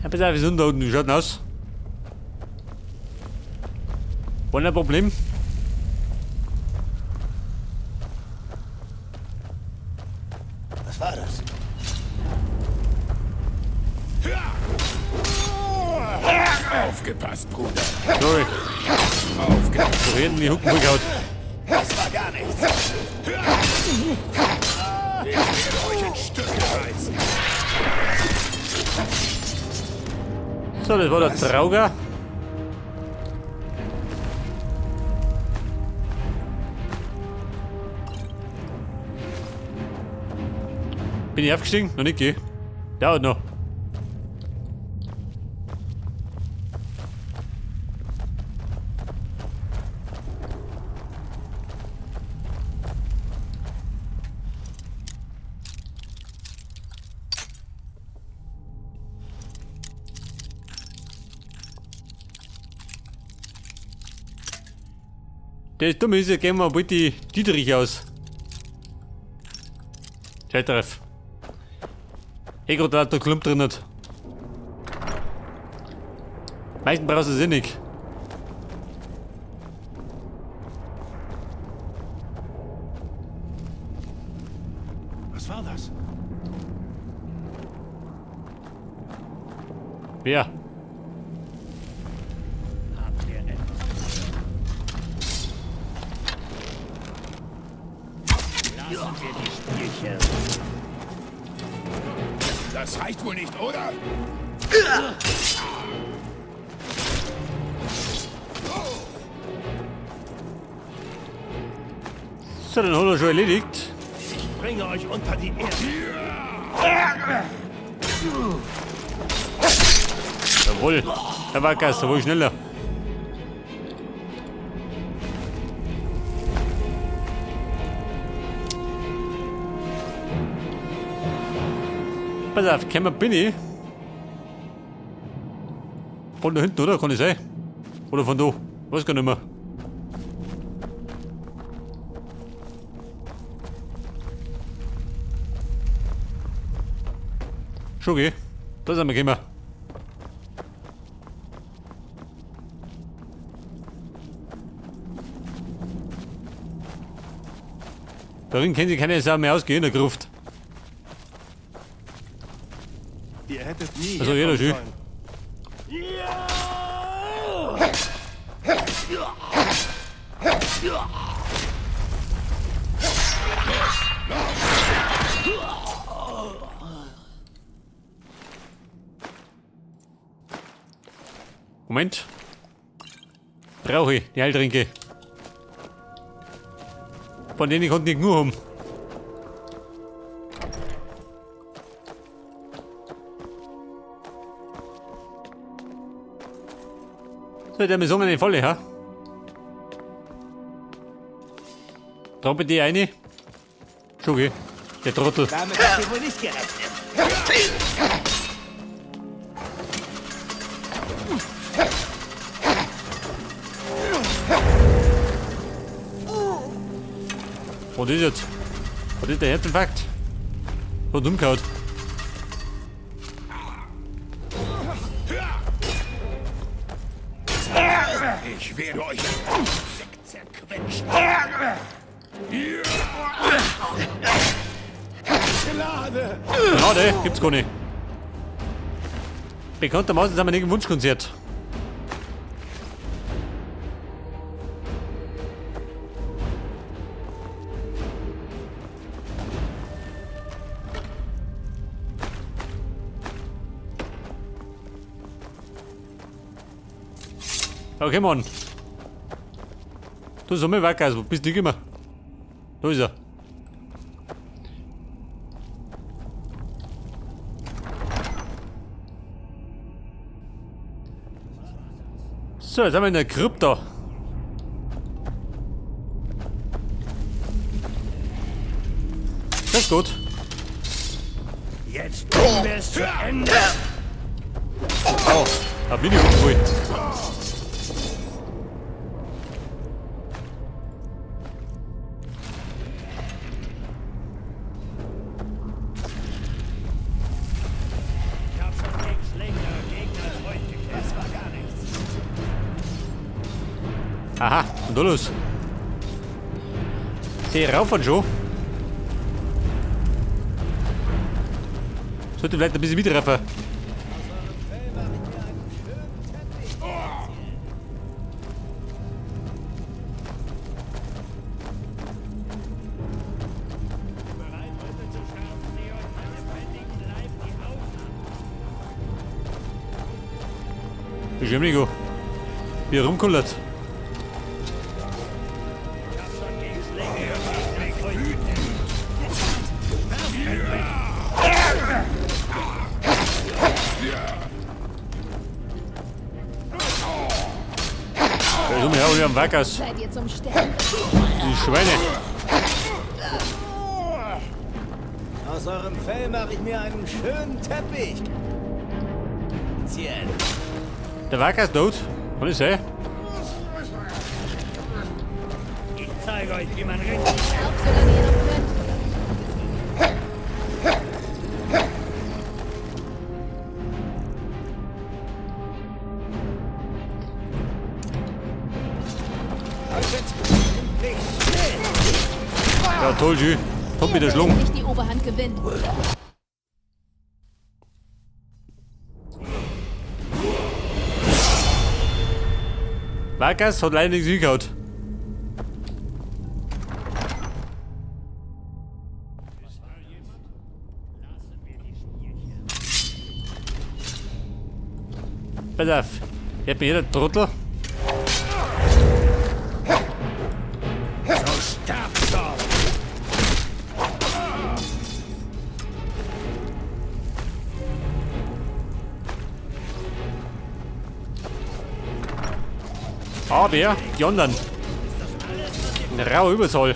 Ja, pass auf, wir sind da unten. Wie schaut denn aus? War ein Problem. Was war das? Aufgepasst, Bruder. Sorry. Aufgepasst. So hinten die Hucken gehauen. Das war gar nichts. Ich werde euch in Stücke reißen. So, das war der Trauger. Bin ich aufgestiegen? Noch nicht, gell? Dauert noch. Das Dumme ist, gehen wir bald die Dietrich aus. Scheiß drauf. Eh grad da der Klump drin hat. Meistens brauchst du es eh nicht. Was war das? Wer? Habt ihr etwas gehört? Lassen wir die Spielchen. Das reicht wohl nicht, oder? So, dann hat er schon erledigt. Ich bringe euch unter die Erde. Jawohl. Da war Gas, da war ich schneller. Pass auf, gekommen bin ich. Von da hinten, oder? Kann ich sein? Oder von da? Weiß gar nicht mehr. Schon geh. Da sind wir gekommen. Darin kennt sich keine Sau mehr ausgehen, in der Gruft. Ihr hättet nie Also, jeder schön. Moment. Brauche ich die Heiltränke. Von denen konnte ich nur haben. So, der mir eine volle, ha? Droppe die eine. Schon, gell? Der Trottel. Damit habt ihr wohl nicht gerechnet. Was ist jetzt? Was ist der Herzinfarkt? Hat umgehauen. Ich werde euch zerquetschen. Gnade! Gnade gibt's gar nicht. Bekanntermaßen sind wir nicht im Wunschkonzert. Okay, Mann. Du soll mir weg, also bist du gekommen? Da ist er. So, jetzt haben wir in der Krypta. Das ist gut. Jetzt bringen wir es zu Ende. Oh, hab mich nicht umgeholt. Ich hab schon gegen Schläger, Aha, und da los. Sie raufen schon. Sollte vielleicht ein bisschen mitreffen. Ich nicht, wie er rumkullert. Am. Seid ihr zum Sterben? Die Schweine. Aus eurem Fell mache ich mir einen schönen Teppich. Der Wacker ist tot. Kann ich sein? Ich zeige euch, wie man richtig. Auf, solange ihr noch könnt. Ja, toll, schön. Kommt mit der Schlung. Nicht die Oberhand gewinnen. Vargas hat leider nichts hingehauen. Pass auf, ich hab mir jeder Trottel. So sterbt doch! Aber die anderen. Eine raue Überzahl.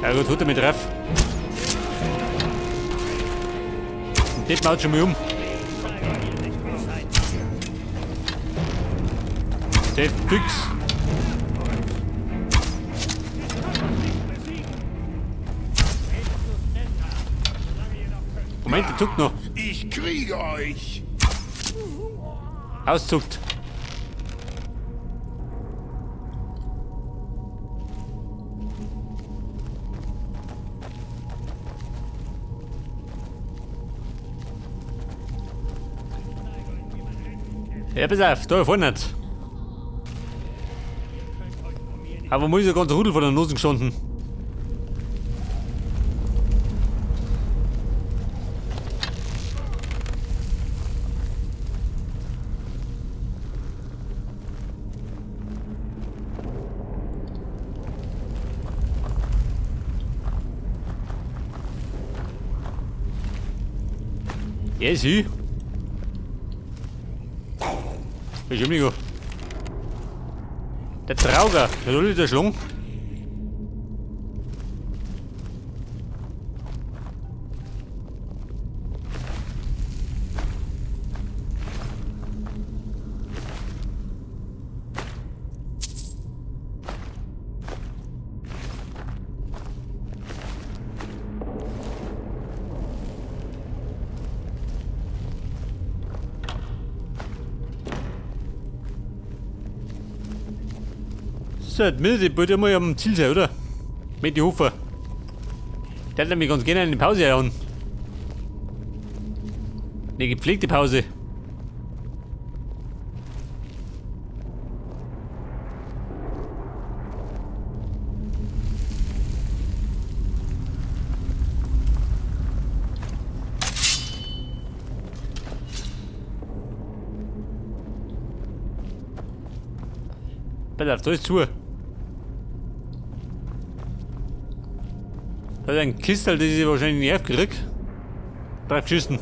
Ja gut, tut er mit drauf. Und das macht schon mal um. Der fix. Moment, der zuckt noch. Ich kriege euch. Auszuckt. Ja, pass auf, da vorne nicht. Aber muss ja ganz Rudel vor der Nase gestanden. Ja, sie. Entschuldigung. Der Trauger, der soll der Schlung. So, die Mitte, die mal am Ziel sein, oder? Mit die Hofer. Der hat nämlich ganz gerne eine Pause hauen. Eine gepflegte Pause. Pass auf, da ist zu. Da ist ein Kistel, das ich wahrscheinlich nicht aufgekriegt. Drauf geschissen.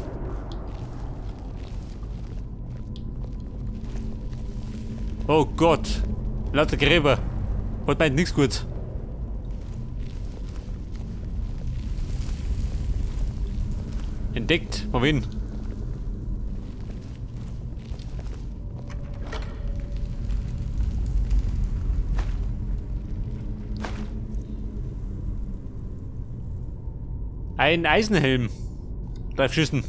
Oh Gott. Lauter Gräber. Heute meint nichts gut. Entdeckt. Von wen? Ein Eisenhelm. 3 Schüssen.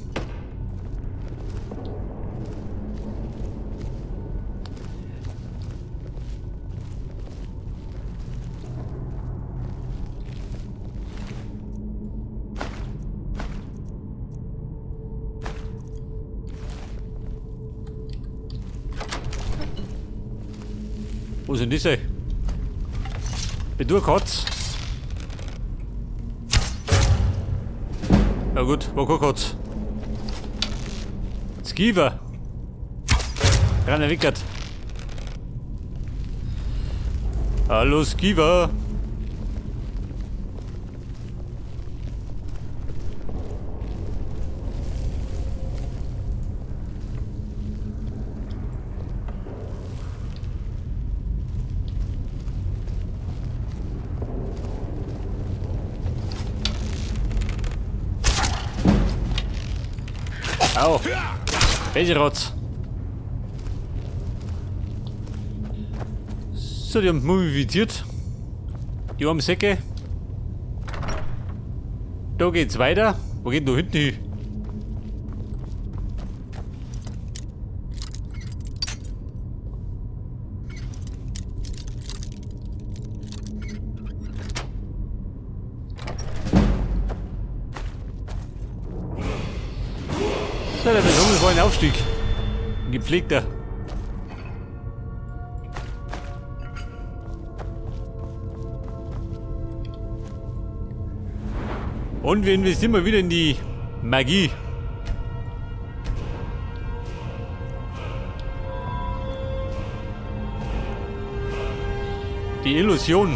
Wo sind diese? Bin du Kotz? Na gut, war kein Kotz. Skiver. Ran Wickert. Hallo Skiver. Au. Welche Rotz. So, die haben mumifiziert. Die armen Säcke. Da geht's weiter. Wo geht denn da hinten hin? So, der Person war ein Aufstieg. Ein gepflegter. Und wir investieren mal wieder in die Magie. Die Illusion.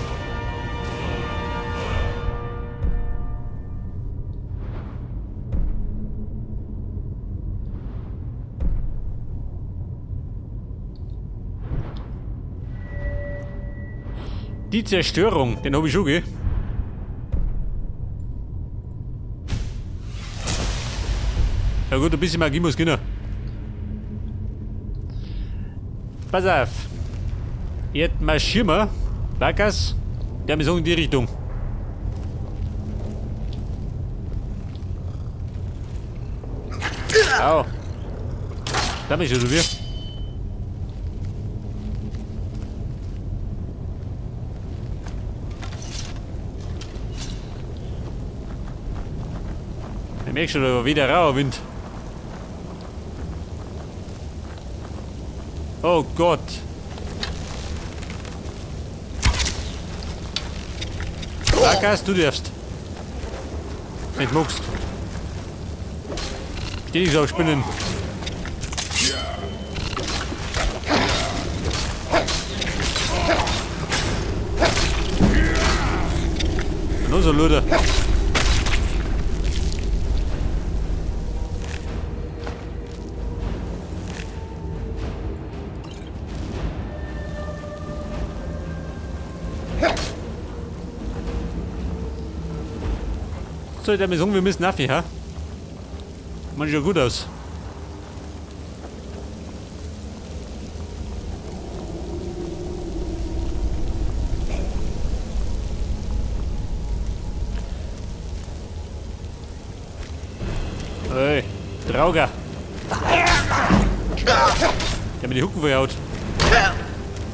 Die Zerstörung, den hab ich schon, gell? Ja gut, ein bisschen Magie muss gehen. Pass auf. Jetzt marschieren wir. Backers. Der haben in die Richtung. Au. Da bin ich schon wieder. Ich merke schon, da war wieder rauer Wind. Oh Gott. Backers, du darfst. Wenn du magst. Steh nicht so auf Spinnen. Nur so Luder. So, ich würde sagen, wir müssen nach, ja? Man sieht ja gut aus. Hey, Drauger. Der mir die Hucken verhaut.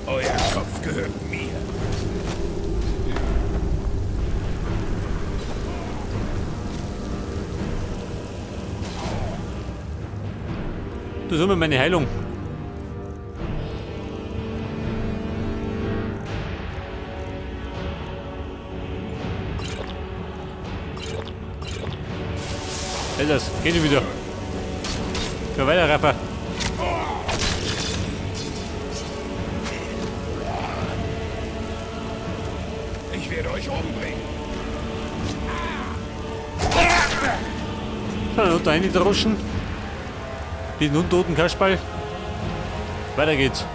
Euer Kopf gehört mir. Das ist immer meine Heilung. Was ist das? Geht schon wieder. Ja, weiter, Rafa. Ich werde euch umbringen. So, dann unter rein droschen. Diesen untoten Kasperl. Weiter geht's.